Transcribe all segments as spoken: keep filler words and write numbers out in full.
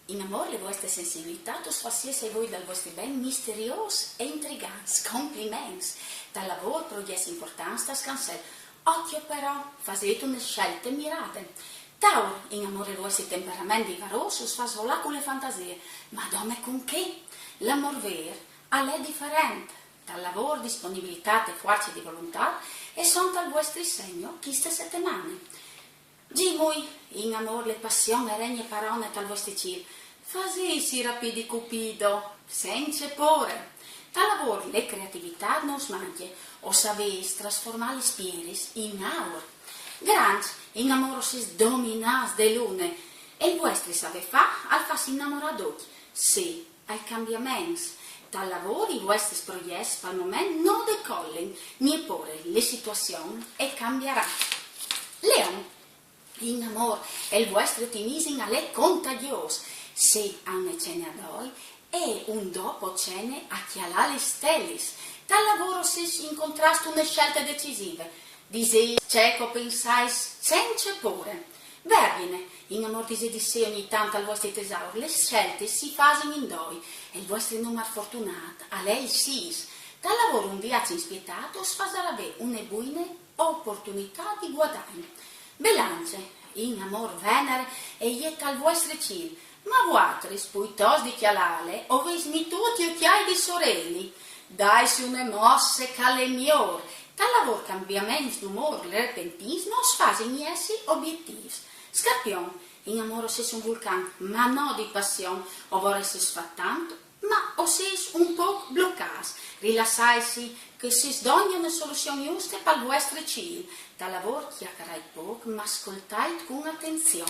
In amôr le vuestre sensibilitât us fâs jessi ai voi dal vuestri ben misteriôs e intrigants. Compliments! Tal lavôr proiets impuartants tal scansel. Ocjo però, fasêt une sielte mirade. Taur, in amôr il vuestri temperament vivarôs us fâs volâ cu le fantasie, ma dome cun chê? L'amôr vêr al è diferent. Tal lavôr disponibilitât e fuarce di volontât a son tal vuestri segno cheste setemane. Gimui, in amôr le passion e regne parone tal vuestri cîl. Fasêsi rapî di Cupido, cence pôre. Tal lavôr le creativitât no us mancje, o savês trasformâ lis pieris in aur. Granç, in amôr o sês dominâts de lune, e il vuestri savê fâ al fâs inamorâ ducj. Sì, ai cambiaments. Tal lavôr i vuestris proiets pal moment no decolin, nie pôre, le situazion e cambiarà. Leon, in amôr, il vuestri otimisim al è contagiôs. Sì, a une cene a doi e un dopo cene a cjalâ lis stelis. Tal lavôr o sês in contrast une sielte decisive. Disês ce che o pensais cence pôre. Vergjine, in amôr disêt di sì ogni tant al vuestri tesaur, lis sieltis si fasin in doi, e il vuestri numar fortunât al è il sîs. Tal lavôr un viaç inspietât us fasarà vê une buine oportunitât di guadagn. Belance, in amôr Venere e je tal vuestri cîl, ma vuatris, pluitost di cjalâle, o vês metût i ocjâi di soreli. Daitsi une mosse che al è miôr. Tal lavôr cambiaments d'umôr repentins no us fasin jessi obietîfs. Scarpion, in amôr o sês un vulcan, ma no di passion, o voressês fâ tant, ma o sês un pôc blocâts. Rilassaitsi, che o sês dongje une soluzion juste pal vuestri cîl. Tal lavôr cjacarait pôc, ma scoltait cun atenzion.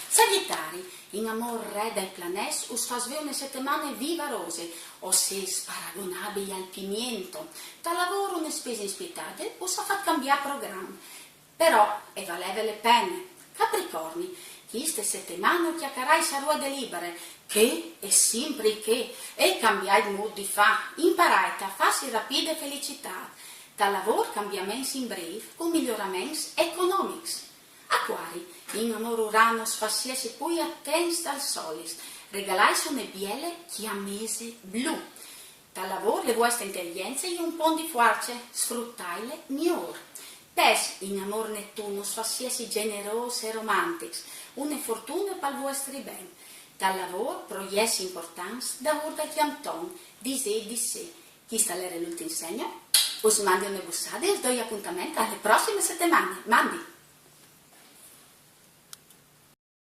Sagjitari, in amôr il re dai planets us fâs vê une setemane vivarose, o sês paragonabii al pimiento. Tal lavôr une spese inspietade us à fat cambiâ program. Però e valeve le pene. Capricorni, cheste setemane o cjacarais a ruede libare, chê e simpri chê, e cambiait mût di fâ, imparait a fâsi rapî de felicitât. Tal lavôr cambiaments in brîf, cun miglioraments economics. Acuari, in amôr Urano us fâs jessi plui atents dal solit, regalaitsi une biele cjamese blu. Tal lavôr le vuestre inteligjence e je un pont di fuarce, sfrutaile miôr. Pes, in amôr Netun us fâs jessi gjenerôs e romantics, une fortune pal vuestri ben. Tal lavôr proiets impuartants daûr dal cjanton, disêt di sì. Chest al jere l'ultin segno. Us mandi une bussade e us doi apontament a le prossime setemane. Mandi!